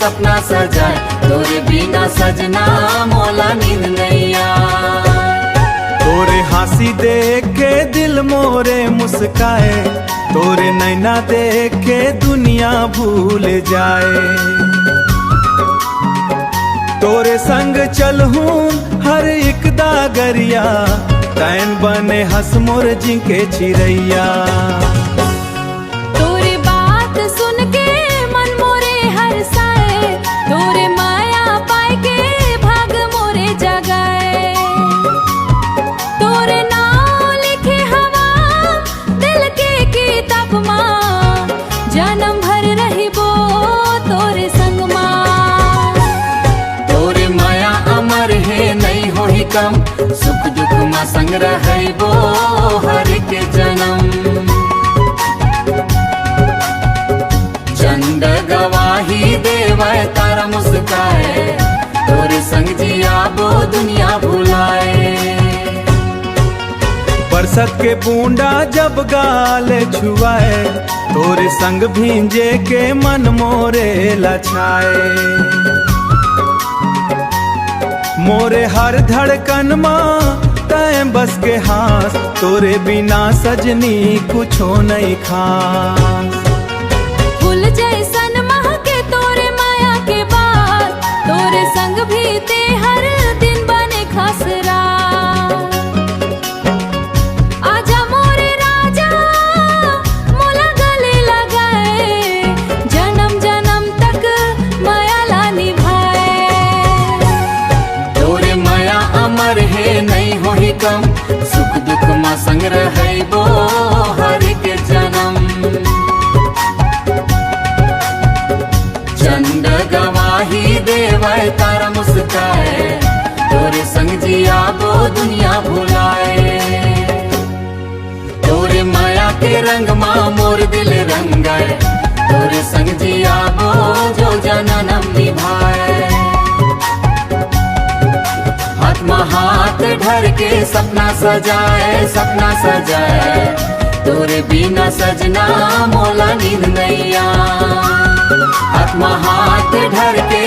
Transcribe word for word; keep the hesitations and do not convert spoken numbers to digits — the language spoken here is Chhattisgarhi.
सपना सजाए, तोरे बिना सजना मोला नींद नइ आए। तोरे हाँसी देख के दिल मोरे मुस्काए, तोरे नैना देख के दुनिया भूल जाए। तोरे संग चलहूँ हर एक डागरिया, तैं बने हस मोर जिंके चिरैया। तोरे बात सुन के मन मोरे हरसाए, तोरे माया पाए के भाग मोरे जगाए। तोरे नाव लिखे हवा दिल के किताब मा, जनम भर रहिबो तोरे संग मा। तोरे माया अमर हे, नइ होही कम, सुख दुख मा संग रहइबो हर एक जनम। चंद गवाही देवय, तारा मुस्काए, तोरे संग जियाबो दुनिया भुलाए। बरसत के बूंदा जब गाल छुआए, तोरे संग भींजे के मन मोरे लछाए। मोरे हर धड़कन मा तैं बस के हाँस, तोरे बिना सजनी कुछो नइ खास। फूल जैसन महके तोरे माया के बास, तोरे संग बीते हर दिन बने खास रात। आजा मोरे राजा, मोला गले लगाए, जनम जनम तक माया ला निभाए। तोरे माया अमर हे, नइ होही कम, सुख दुख मा संग रहइबो हर एक जनम। चंद गवाही देवय, तारा मुस्काए, तोरे संग जियाबो दुनिया भुलाए। तोरे माया के रंग मा मोर दिल रंगाए, तोरे संग जियाबो जो जनम निभाए। हाथ मा हाथ धर के सपना सजाए, सपना सजाए, तोरे बिना सजना मोला नींद नइ आए। हाथ मा हाथ धर के